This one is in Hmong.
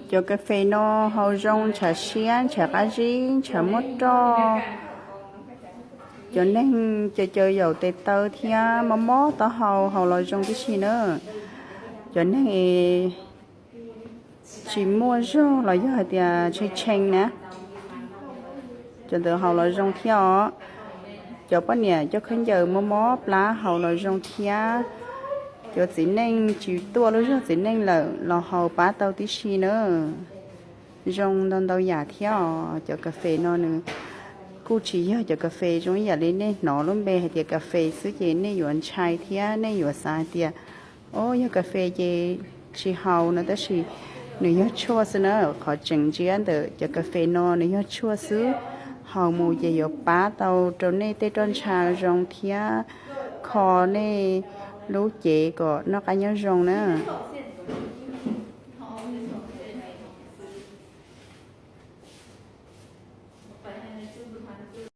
Cov kas fes no haus zoo ntshav siab, ntshav qab zib, ntshav muab roj. Cov neeg caw caw yaum tes taw thiab mob mob taub hau haus los zoo tib si na. Cov neeg tsis muaj zog los yog hais tias tshee tshee na, cov ntawd haus los zoo thiab os. Cov poj niam coj khaub ncaws mob mob plab haus los zoo thiab. Cov txiv neej tsis tuaj lub zog txiv neej lawm los haus pab tau tib si na. Zoo ntau ntau yam thiab os. Cov kas fes no nws kuj tsis yog cov kas fes zoo ib yam li nej hnov lub npe hais tias kas fes xwb ces nej yuav ntshai thiab nej yuav xav hais tias, o, yog kas fes ces tsis haus no, tab sis nws yog tshuaj xwb na. Qhov tseem ntsia ntawm cov kas fes no nws yog tshuaj xwb. Haus mus ces yuav pab tau rau nej tej roj ntsha zoo thiab kho nej lub cev kom noj qab nyob zoo na.